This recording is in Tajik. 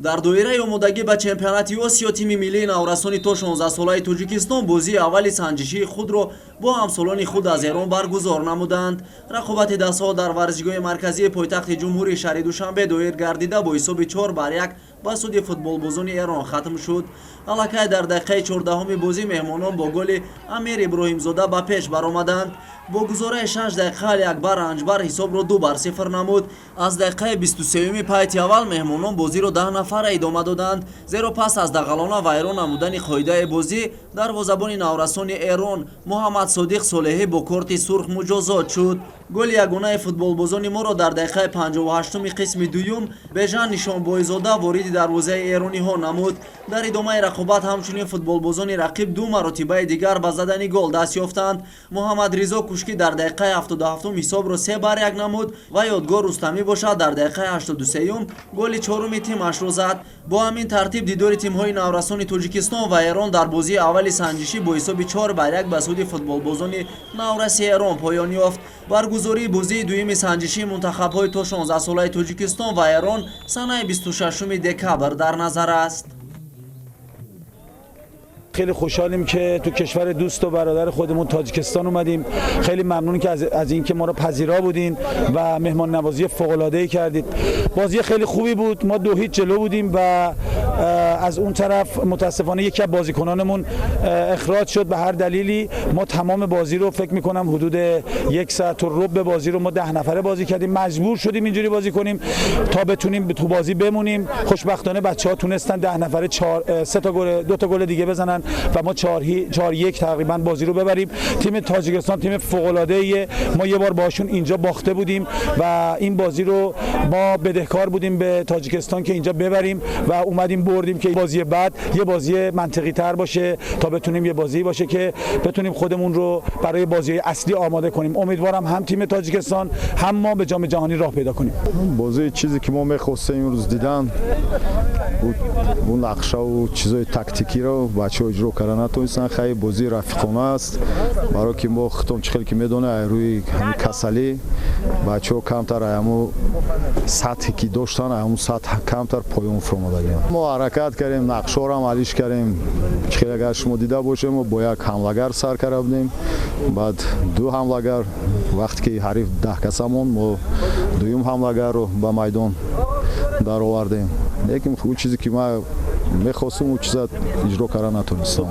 Дар доираи омодагӣ ба чемпионати Осиё тими миллии наврасони то 16-солаи Тоҷикистон бозии аввали санҷишии худро бо ҳамсолони худ аз Эрон баргузор намуданд. Рақобати дастҳо дар варзишгоҳи марказии пойтахти ҷумҳурии шаҳри Душанбе доир гардида, бо ҳисоби 4-1 ба суди футболбозони Эрон хатм шуд. Аллакай дар дақиқаи 14-уми бозӣ меҳмонон бо голи Амир Иброҳимзода ба пеш баромаданд. Бо гузораи 6 дақиқа Алиакбар Ранҷбар ҳисобро 2-0 намуд. Аз дақиқаи 23-юми пайти аввал меҳмонон бозиро 10 нафара идома доданд, зеро пас аз дағалона вайрон намудани қоидаи бозӣ дарвозабони наврасони Эрон Муҳаммад Содиқ Солеҳӣ бо корти сурх муҷозот шуд. Голи ягонаи футболбозони моро дар дақиқаи 58-уми қисми дуюм Бежан Нишонбойзода вориди дарвозаи эрониҳо намуд. Дар идомаи рақобат ҳамчунин футболбозони рақиб ду маротибаи дигар ба задани гол даст ёфтанд. Муҳаммадризо Кушкӣ дар дақиқаи 77-ум ҳисобро 3-1 намуд ва Ёдгор Рустамӣ бошад, дар дақиқаи 83-юм голи чоруми тимашро зад. Бо ҳамин тартиб дидори тимҳои наврасони Тоҷикистон ва Эрон дар бозии аввали санҷишӣ бо ҳисоби 4-1 ба суди футболбозони навраси Эрон поён ёфт. Баргузории бозии дуюми санҷишии мунтахабҳои то 16-солаи Тоҷикистон ва Эрон санаи 26 декабр дар назар аст. خیلی خوشحالیم که تو کشور دوست و برادر خودمون تاجیکستان اومدیم. خیلی ممنون که از اینکه ما رو پذیرا بودین و مهمان نوازی فوق العاده ای کردید. بازی خیلی خوبی بود. ما 2-0 جلو بودیم و از اون طرف متاسفانه یکی از بازیکنانمون اخراج شد به هر دلیلی. ما تمام بازی رو، فکر میکنم حدود یک ساعت و ربع بازی رو ما 10 نفره بازی کردیم. مجبور شدیم اینجوری بازی کنیم تا بتونیم تو بازی بمونیم. خوشبختانه بچه ها تونستن 10 نفره چهار سه تا گل، دو تا گل دیگه بزنن و ما 4-1 تقریبا بازی رو ببریم. تیم تاجیکستان تیم فوق العاده ایه. ما یه بار باشون اینجا باخته بودیم و این بازی رو ما بدهکار بودیم به تاجیکستان که اینجا ببریم و اومدیم بردیم که بازی بعد یه بازی منطقی تر باشه تا بتونیم یه بازی باشه که بتونیم خودمون رو برای بازی اصلی آماده کنیم. امیدوارم هم تیم تاجیکستان هم ما به جام جهانی راه پیدا کنیم. Бозии чизе ки мо мехостем имрӯз дидан буд, он нақшаву чизои тактикиро бачаҳо иҷро карда натонистанд. Хай, бозии рафиқона аст, барое ки мо худтон чӣ хеле ки медонед, ай рӯи ҳамин касалӣ бачаҳо камтар ҳамун сатҳе ки доштанд, ҳамун сатҳ камтар поён фуромадагианд. Мо ҳаракат кардем, нақшҳоро ҳам алиш кардем. Чӣ хеле агар шумо дида бошед, мо бо як ҳамлагар сар карда будем, баъд ду ҳамлагар. Вақте ки ҳариф 10 каса монд, мо дуюм ҳамлагарро ба майдон даровардем, лекин он чизе ки ман мехостум, он чиза иҷро карда натонистам.